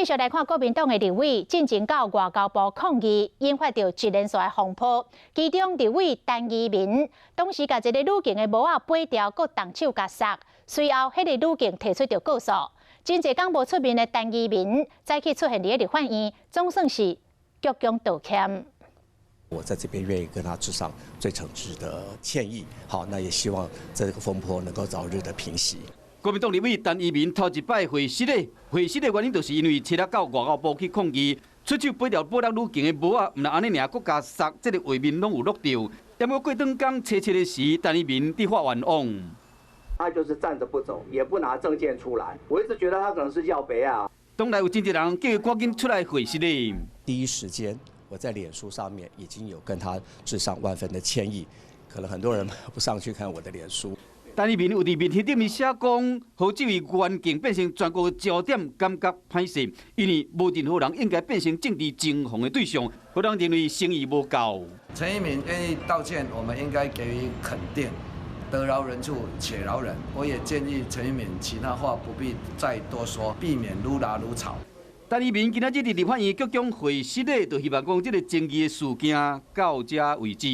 續來看國民黨的立委進前到外交部抗議，引發著一連串的風波。其中立委陳怡民當時共一个女警的帽仔掰掉，閣動手共捒，隨後彼个女警提出著告訴。真濟工無出面的陳怡民，早起出現佇立法院，總算是鞠躬道歉。我在這邊願意跟他致上最誠摯的歉意。好，那也希望這個風波能夠早日的平息。國民黨立委陳怡民頭一擺會失禮，會失的原因就是因為七日到外交部去抗議，出手掰掉布拉女警的帽仔，毋但按呢爾，閣共捒，這个畫面攏有錄著。毋過過轉工初七的時，陳怡民佇法院講，他就是站著不走，也不拿證件出來。我一直覺得他可能是叫別啊。當內有真濟人叫伊趕緊出來回失禮。第一時間，我在臉書上面已經有跟他致上萬分的歉意，可能很多人不上去看我的臉書。陳怡民有佇面書頂面寫講，予這位員警變成全國焦點，感覺歹勢，因為無任何人應該變成政治偵防的對象，予人認為誠意無夠。陳怡民願意道歉，我們應該給予肯定。得饒人處且饒人，我也建議陳怡民其他話不必再多說，避免愈拉愈吵。陳怡民今仔日佇立法院鞠躬會失禮，就希望講這个爭議的事件到這為止。